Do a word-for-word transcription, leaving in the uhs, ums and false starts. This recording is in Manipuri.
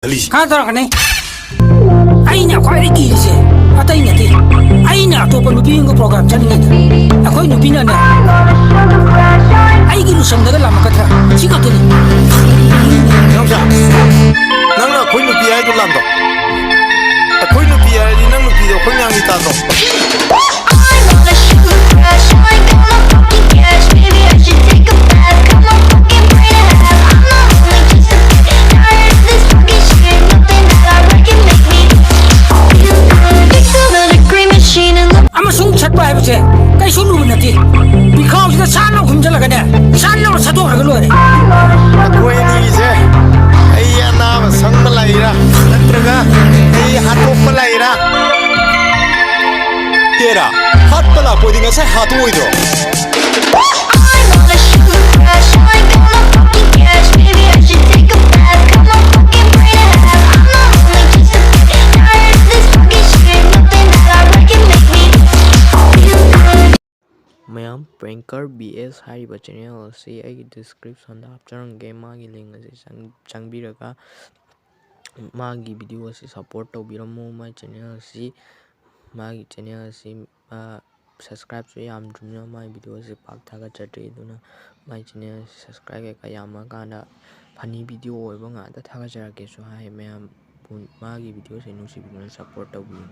ꯈꯜꯂꯤꯁꯦ꯫ ꯈꯥ ꯇꯥꯔꯛꯀꯅꯤ꯫ ꯑꯩꯅ ꯈ꯭ꯋꯥꯏꯗꯒꯤ ꯀꯤꯔꯤꯁꯦ ꯑꯇꯩ ꯅꯠꯇꯦ꯫ ꯑꯩꯅ ꯑꯇꯣꯞꯄ ꯅꯨꯄꯤ ꯑꯃꯒ ꯄ꯭ꯔꯣꯒ꯭ꯔꯥꯝ ꯆꯠꯂꯤꯉꯩꯗ ꯑꯩꯈꯣꯏ ꯅꯨꯄꯤꯅꯅꯦ ꯑꯩꯒꯤ ꯂꯨꯁꯝꯗꯒ ꯂꯥꯝꯃꯛꯀꯗ꯭ꯔꯥ? ꯁꯤ ꯈꯛꯇꯅꯤ꯫ ꯅꯪꯁꯦ, ꯅꯪꯅ ꯑꯩꯈꯣꯏ ꯅꯨꯄꯤ ꯍꯥꯏꯗꯣ ꯂꯥꯟꯗ꯭ꯔꯣ? ꯑꯩꯈꯣꯏ ꯅꯨꯄꯤ ꯍꯥꯏꯔꯗꯤ ꯅꯪ ꯅꯨꯄꯤꯗꯣ ꯑꯩꯈꯣꯏ ꯃꯌꯥꯝꯒꯤ ꯇꯥꯗ꯭ꯔꯣ? I'm on a sugar crash, I ain't got no fucking cash. Maybe I should take a bath, cut my fucking brain in half. I'm not only just a bit tired of this fucking shit. Nothing that I write can make me feel good. Fix a little green machine and look ꯑꯃꯁꯨꯡ ꯁꯠꯄ ꯍꯥꯏꯕꯁꯦ ꯀꯩꯁꯨ ꯂꯨꯕ ꯅꯠꯇꯦ꯫ ꯄꯤꯈꯥꯎꯁꯤꯗ ꯁꯥꯟꯅ ꯈꯨꯝꯖꯤꯜꯂꯒꯅꯦ, ꯁꯥꯟꯅ ꯁꯠꯇꯣꯛꯈ꯭ꯔꯒ ꯂꯣꯏꯔꯦ꯫ ꯑꯩꯈꯣꯏ ꯑꯅꯤꯒꯤꯁꯦ, ꯑꯩ ꯑꯅꯥꯕ ꯁꯪꯕ ꯂꯥꯛꯏꯔꯥ, ꯅꯠꯇ꯭ꯔꯒ ꯑꯩ ꯍꯥꯠꯇꯣꯛꯄ ꯂꯥꯛꯏꯔꯥ? ꯍꯦꯔꯥ, ꯍꯥꯠꯄ ꯂꯥꯛꯄ ꯑꯣꯏꯗꯤ ꯉꯁꯥꯏ ꯍꯥꯠꯇꯣꯛꯑꯣꯏꯗ꯭ꯔꯣ? I'm on a sugar crash, I ain't got no fucking cash. Maybe I should take a bath, cut my fucking brain in half. I'm not only just a bit tired of this fucking shit. Nothing that I write can make me feel good. ꯃꯌꯥꯝ, Pranker B S ꯍꯥꯏꯔꯤꯕ ꯆꯦꯅꯦꯜ ꯑꯁꯤ ꯑꯩꯒꯤ ꯗꯤꯁꯀ꯭ꯔꯤꯞꯁꯟꯗ ꯍꯥꯞꯆꯔꯝꯒꯦ꯫ ꯃꯥꯒꯤ ꯂꯤꯡ ꯑꯁꯤ ꯆꯪ- ꯆꯪꯕꯤꯔꯒ ꯃꯥꯒꯤ ꯚꯤꯗꯤꯑꯣ ꯑꯁꯤ ꯁꯞꯄꯣꯔꯠ ꯇꯧꯕꯤꯔꯝꯃꯨ꯫ ꯃꯥꯏ ꯆꯦꯅꯦꯜ ꯑꯁꯤ, ꯃꯥꯒꯤ ꯆꯦꯅꯦꯜ ꯑꯁꯤ ꯁꯕꯁꯀ꯭ꯔꯥꯏꯕꯁꯨ ꯌꯥꯝꯗ꯭ꯔꯤꯕꯅꯤꯅ ꯃꯥꯒꯤ ꯚꯤꯗꯤꯑꯣ ꯑꯁꯤ ꯄꯥꯛ ꯊꯥꯒꯠꯆꯗ꯭ꯔꯤ꯫ ꯑꯗꯨꯅ ꯃꯥꯏ ꯆꯦꯅꯦꯜ ꯑꯁꯤ ꯁꯕꯁꯀ꯭ꯔꯥꯏꯕ ꯀꯩꯀꯥ ꯌꯥꯝꯃꯀꯥꯟꯗ ꯐꯅꯤ ꯚꯤꯗꯤꯑꯣ ꯑꯣꯏꯕ ꯉꯥꯛꯇ ꯊꯥꯒꯠꯆꯔꯛꯀꯦꯁꯨ ꯍꯥꯏ꯫ ꯃꯌꯥꯝ, ꯃꯥꯒꯤ ꯚꯤꯗꯤꯑꯣꯁꯦ ꯅꯨꯡꯁꯤꯕꯤꯗꯨꯅ ꯁꯞꯄꯣꯔꯠ ꯇꯧꯕꯤꯌꯨ꯫